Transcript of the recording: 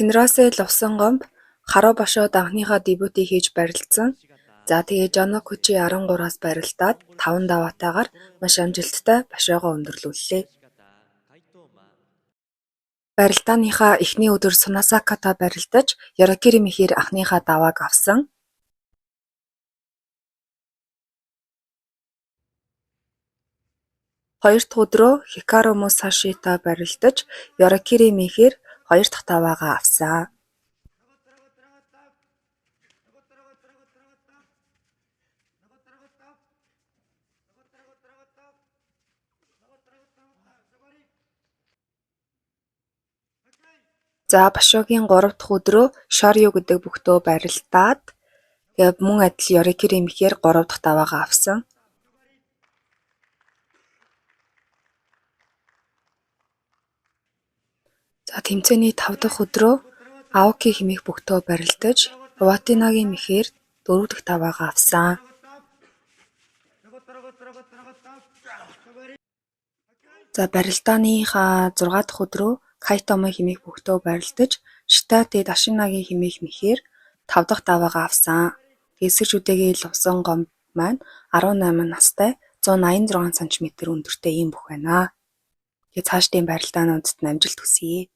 Кенросей Лувсангомб Харуу Башод анхныхаа дебютыг хийж барилдсан. За тэгээ Жонокучи 13-аас барилдаад 5 даваатайгаар маш амжилттай башоогоо өндөрлүүллээ. Барилдааныхаа эхний өдөр Сунасакатай барилдаж Ёрокири мэхээр анхныхаа давааг авсан. Хоёр дахь өдрөө Хикару Мусашитай барилдаж Ёрокири мэхээр хоёр дахь даваагаа авсан. За Башогийн гурав дахь өдрөө Шорю гэдэг бүхтөө барилдаад тэгээ мөн адил Ёрокири мэхээр гурав дахь даваагаа авсан. За тэмцээний тав дахь өдрөө Аоки хэмээх бүхтөө барилдаж Уватинагийн мэхээр дөрөв дэх даваагаа авсан. За барилдааныхаа 6 дахь өдрөө Кайтомо хэмээх бүхтөө барилдаж Шитати Дашинагийн хэмээх мэхээр 5 дахь даваагаа авсан. Эсэрч үдээгээ Лувсангомб маань 18 настай 186 см өндөртэй ийм бүх байна. Тэгээ цаашдын барилдаануудад нь амжилт хүсье.